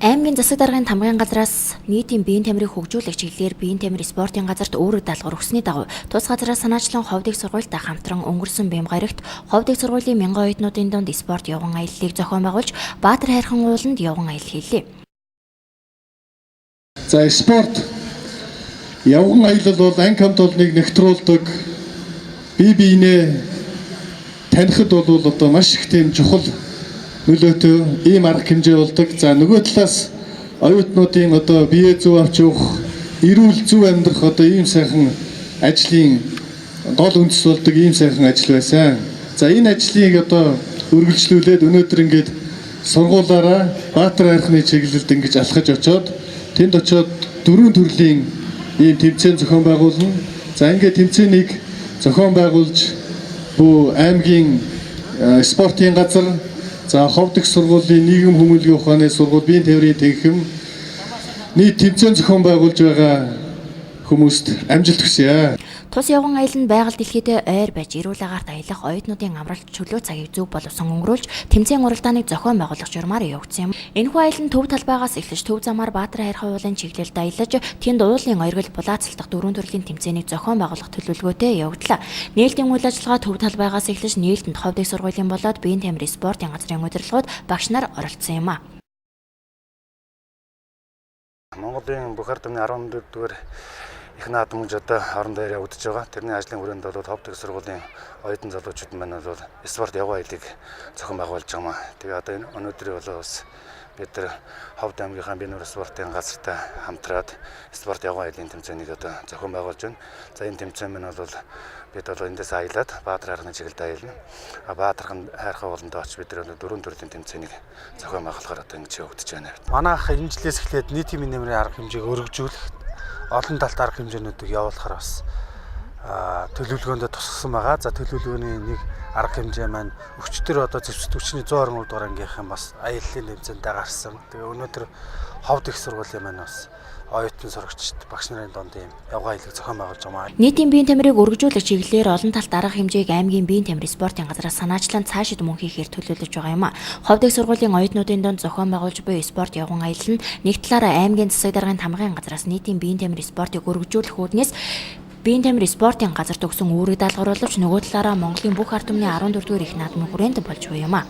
Аймгийн засаг даргын тамгын газраас нийтийн биеийн тамирыг хөгжүүлэх чиглэлээр биеийн тамир спортын газарт үүрэг даалгавар өгсөний дагуу тус газраас санаачлан Ховд их сургуультай хамтран өнгөрсөн бэм гарагт Ховд их сургуулийн мянган оюутнуудын дунд спорт явган аяллыг зохион байгуулж Баатар хайрхан ууланд явган аялал хийлээ. За, спорт явган аялал бол анги хамт олныг нэгтруулдаг, бие биенээ танихад бол одоо маш их тийм чухал нөлөөтэй ийм арга хэмжээ болдог. За, нөгөө талаас оюутнуудын одоо бие зөв авч явах, эрүүл зөв амьдрах одоо ийм сайхан ажлын гол үндэс болдог ийм сайхан ажил байсан. За, энэ ажлыг одоо үргэлжлүүлээд өнөөдөр ингээд сургуулаараа Баатар хайрханы чиглэлд ингэж алхаж очоод, тэнд очоод дөрвөн төрлийн ийм тэмцээн зохион байгуулна. За, ингээд тэмцээнийг зохион байгуулж буй аймгийн спортын газар, за, Ховд их сургуулийн нийгэм хүмүүлгийн ухааны сургууль, биеийн тээврийн танхим, нийт тэмцээн зохион байгуулж байгаа хүмүүст амжилт хүсье. Тус явган аялал нь байгаль дэлхийдээ ойр байж эрүүл агаарт аялах оюутнуудын амралт чөлөө цагийг зөв боловсон өнгөрүүлж тэмцээн уралдааныг зохион байгуулах журмаар явагдсан юм. Энэхүү аялал нь төв талбайгаас эхлэж төв замаар Баатар хайрхан уулын чиглэлд аялаж тэнд уулын оргил булаацалтах дөрвөн төрлийн тэмцээнийг зохион байгуулах төлөвлөгөөтэй явагдлаа. Нээлтийн үйл ажиллагаа төв талбайгаас эхлэж нээлтэнд Ховд их сургуулийн болоод биеийн тамирын спортын газрын удирдлагууд, багш нар оролцсон юм а. Монголын бүх ард түмний 14 дугаар их наадам гэж одоо орон дээр явагдаж байгаа. Тэрний ажлын хүрээнд бол Ховд их сургуулийн оюутан залуучууд маань бол спорт явган аяллыг зохион байгуулж байгаа юм аа. Тэгээ одоо энэ өнөөдрийн бол бас бид нар Ховд аймгийнхаа биеийн спортын газартай хамтраад спорт явган аяллын тэмцээнийг одоо зохион байгуулж байна. За, энэ тэмцээн маань бол бид бол эндээс аялаад Баатар хайрханы чиглэлд аялна. А Баатар хайрхан ууланд очиж бид нар дөрвөн төрлийн тэмцээнийг зохион байгуулахаар одоо ингэж явагдаж байна. Манайх энэ жилээс эхлээд нийтийн биеийн тамирын арга хэмжээг өргөжүүлэх, олон талт арга хэмжээнүүдийг явуулахар бас төлөвлөгөөндөө тусгасан байгаа. За, төлөвлөгөөний нэг арга хэмжээ маань өчигдөр одоо зэвсэг хүчний 123 дугаар ангийнхан бас аяллаа тэмцээндээ гарсан. Тэгээ өнөөдөр Ховд их сургуулийн маань бас оюутан сурагчид, багш нарын дунд ийм явган аяллыг зохион байгуулж байгаа юм. Нийтийн биеийн тамирыг өргөжүүлэх чиглэлээр олон талт арга хэмжээг аймгийн биеийн тамирын спортын газраас санаачлан цаашид мөн хийхээр төлөвлөж байгаа юм а. Ховд их сургуулийн оюутнуудын дунд зохион байгуулж буй спорт явган аялал нь нэг талаараа аймгийн засаг даргын тамгын газраас нийтийн биеийн тамирын спортыг өргөжүүлэх үүднээс биеийн тамир спортын газарт өгсөн үүрэг даалгавар боловч нөгөө талаараа Монголын бүх ард түмний 14 дугаар их наадмын хүрээнд болж буй юм а.